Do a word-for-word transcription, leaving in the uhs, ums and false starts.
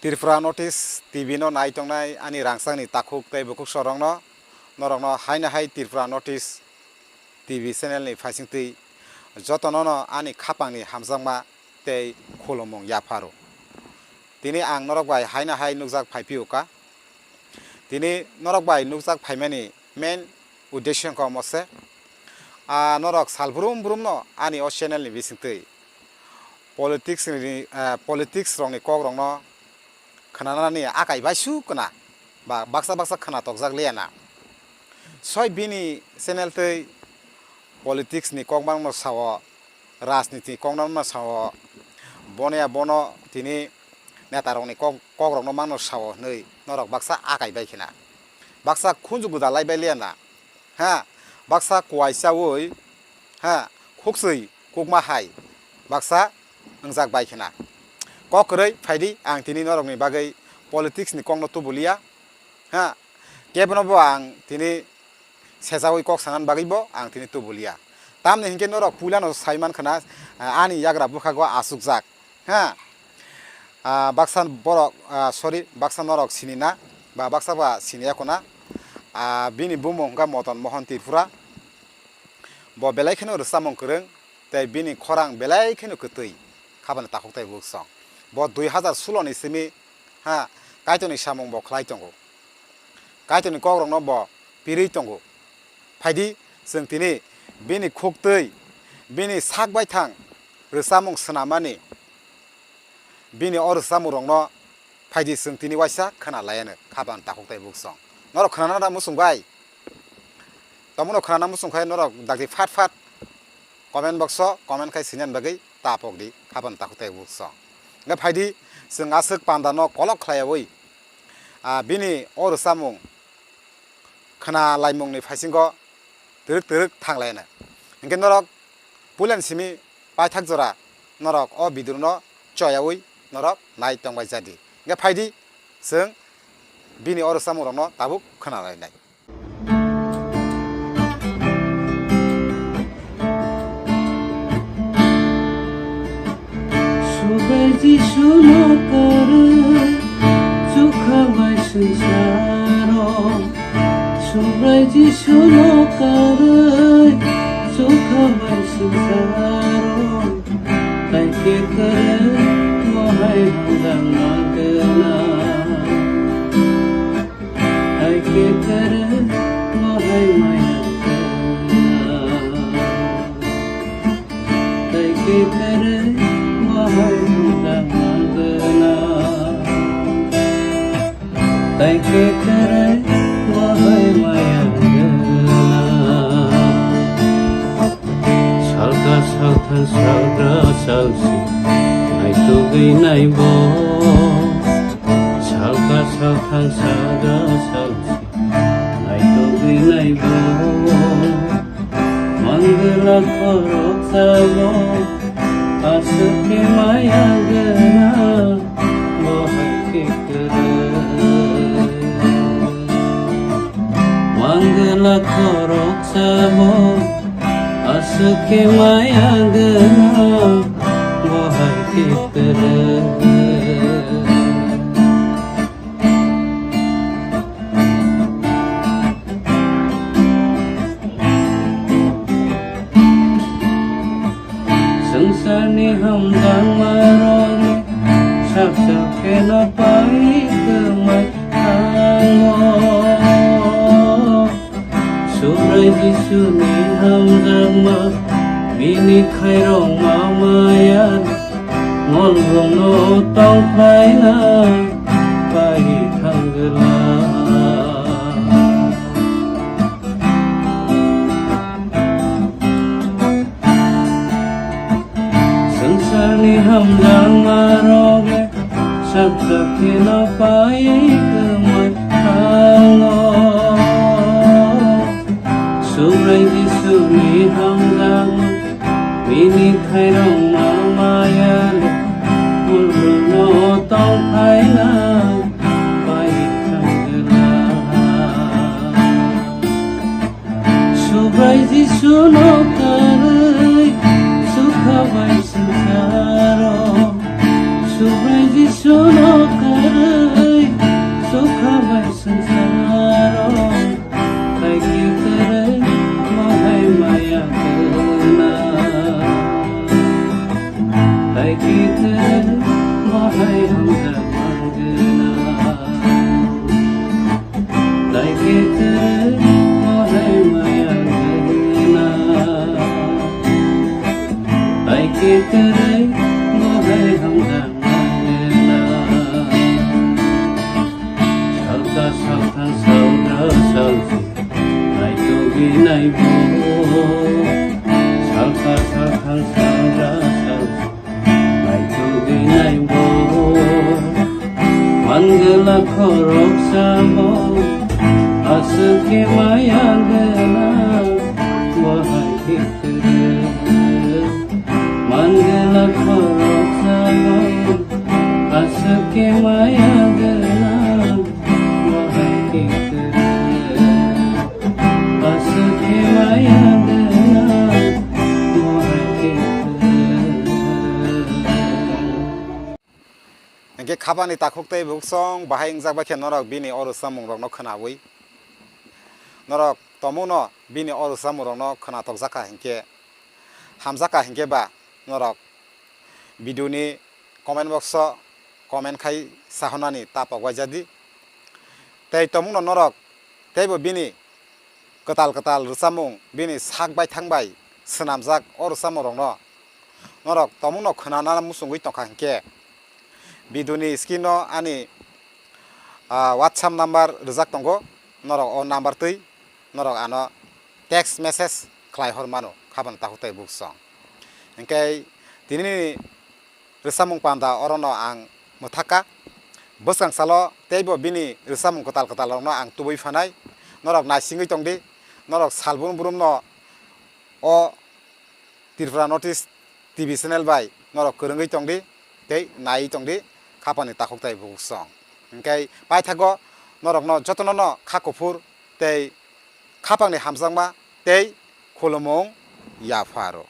Tripura Notice T V no nai tongnai ani rangchakni takhuk tei bukhuk sorokno, norokno haino hai Tripura Notice T V channel ni phaisingtwi jotono no ani khapangni hamjakma tei khulumung yapharo. Tini ang norok bai haino hai nukjak phaiphio kha. Tini norok bai nukjak phaimani main uddesho wngkha omo se, ah, norok sal brum brum no ani o channel ni bisingtwi politics ni, ah, politics rokni kok rokno khwnanani akai bai su khwna ba baksa baksa khwna tokjak liya na. Soi bini channel twi politics ni kok mangno sao, rajniti kok mangno sao, bono ya bono tini neta rokni kok, kok rokno mangno sao hwnwi norok baksa akai bai khwna. Baksa khunju gwda lai bai liya na. Ha, baksa kuai chaui, ha, khuksui kukma hai baksa wngjak bai khwna. Kok kwrwi phaidi, ang tini norokni bagwi politics ni kokno tubuliya. Ha, kebono bo ang tini sejaui kok sanani bagwi bo ang tini tubuliya. Tamni hinkhe norok puilano sai man khwna, ah, ani yagra bwkhago achukjak. Ha, ah, baksa borok, ah, sorry, baksa norok sini na, ba baksa ba sini ya khwna. Ah, bini bumung wngkha Moton Mohon Tripura. Bo belai kheno rwchapmung kwrwng, tei bini khorang belai kheno kwtwi, khabani takhuk tei buksong. Bo dui hazar sulo ni simi, ha, Kaitorni samung bo khlai tongo. Kaitorni kokrokno bo pirwi tongo. Phaidi, chwng tini bini khuktwi, bini sak baithang rwchapmung swnamani, bini o rwchapmungrokno phaidi, chwng tini waisa khwna laianw, khabani takhuk tei buksong. Norok khwnana da muchung bai? Tomono khwnana muchung khai norok dakti phat phat comment box o comment khai sinani bagwi ta pok di, khabani takhuk tei buksong. Hwnkhe phaidi, chwng aswk pandano kolok khlaiyaui, ah, bini o rwchapmung khwna laimungni phaisingo twrwk twrwk thang laina. Hinkhe norok puilani simi paithak jora norok o video no choyaui norok nai tongbai jadi. Hinkhe phaidi, chwng bini o rwchapmungrokno tabuk khwna lainai. Subrai Jisu no kwrwi chukha bai swngcharo. Subrai Jisu no kwrwi chukha bai swngcharo. Tei khe kwrwi mohai hamjakma gwnang. Tei khe kwrwi mohai maya gwnang. Tei khe kwrwi mohai hamjakma gwnang. Tei khe kwrwi mohai maya gwnang. Salka salthang salgra salsi naitugwi naibo. Salka salthang salgra salsi naitugwi naibo. Mangwla khoroksa bo aswk khe maya gwnang, bo hai khe kwrwi. Mangwla khoroksa bo aswk khe maya gwnang, bo hai khe kwrwi. Swngcharni hamjakmarokni sak sak kheno pai kwmai thango. Subrai Jisuni hamjakma bini khairokma maya. Molbumno tongphaina pai thangla. Swngcharni hamjakmarok le saksa kheno pai kwmai thango. Subrai Jisuni hamjakma bini khairokma maya le, molbumno tongphaina pai thangla. Subrai Jisuno kwrwi chukha bai swngcharo. Subrai Jisuno kwrwi Swngcharo tei kikwrwi mohai maya gwnang, tei kikwrwi mohai hamjakma gwnang, tei kikwrwi mohai maya gwnang, tei kikwrwi mohai hamjakma gwnang. Salka salthang salra salsi, naitugwi naibo. Salka salthang salra salsi, naitugwi naibo. Mangala khorok samo, aswk khe maya gwnang, bahai khe kwrwi. Mangala khorok samo, aswk khe maya gwnang, bahai khe kwrwi. Aswk khe maya gwnang, bahai khe kwrwi. Hinkhe khapani takhuk tei buksong bahai wngjak bai khe norok bini o rwchapmung rokno khwnawi. Norok tomungno bini o rwchapmung rokno khwnatokjak kha hinkhe, hamjak kha hinkhe ba norok video ni comment box o comment khai sahornani ta pok bai jadi. Tei tomungno norok teibo bini kwtal kwtal rwchapmung, bini sak baithang bai swnamjak o rwchapmung rokno norok tomungno khwnana muchungwi tongkha hinkhe, video ni screen o ani, ah, WhatsApp number rwjak tongo, norok o number twi norok ano text message khlai hor mano, khapani takhuk tei buksong. Hinkhe tinini rwchapmung panda orono ang mwthakha. Bwskang salo teibo bini rwchapmung kwtal kwtal rokno ang tubui phanai. Norok naisingwi tongdi, norok salbrum brumno o Tripura North East T V channel bai norok kwrwngwi tongdi tei naiwi tongdi khapani takhuk tei buksong. Hinkhe paithago norokno jotono no kha kuphur tei khapangni hamjakma tei khulumung yapharo.